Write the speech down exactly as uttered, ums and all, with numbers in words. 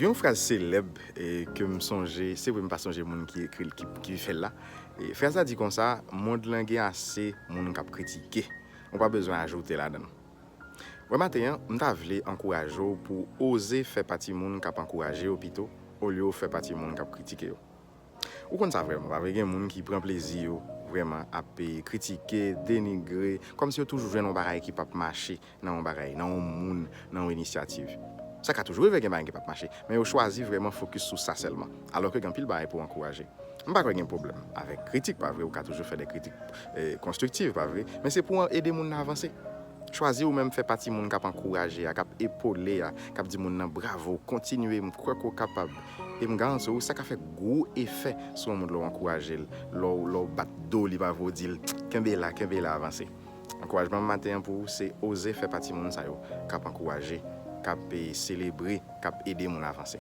Gen yon fraz selèb e, ke m sonje, se vre m pa sonje moun ki ekri l, ki, ki fè l la. E, fraz la di konsa, mond lan gen ase moun k ap kritike. Ou pa bezwen ajoute ladan l. Wè maten an, m ta vle ankouraje w pou w oze fè pati moun k ap ankouraje yo pito, olye w fè pati moun k ap kritike yo. Ou konn sa vrèman, pa vre? Gen moun ki pran plezi yo vrèman ap e, kritike, denigre, kòmsi yo toujou jwenn yon bagay ki p ap mache nan yon bagay, nan yon moun, nan yon inisyativ. Sa ka toujou rive gen bagay ki p ap mache, men yo chwazi vrèman fokis sou sa sèlman, alòske gen anpil bagay pou w ankouraje. M pa kwè gen pwoblèm avèk kritik, pa vre? Ou ka toujou fè de kritik e, konstriktiv, pa vre? Men se pou w ede moun nan avanse. Chwazi ou menm fè pati moun k ap ankouraje a, k ap epole a, k ap di moun nan bravo, kontinye, m kwè ke w kapab. E m garanti w, sa ka fè gwo efè sou yon moun lè w ankouraje l, lè w, lè w bat do li, pa vre, w di l kenbe la, kenbe la, avanse. Ankourajman m maten an pou ou se oze fè pati moun sa yo k ap ankouraje, k ap e, selebre, k ap ede moun avanse.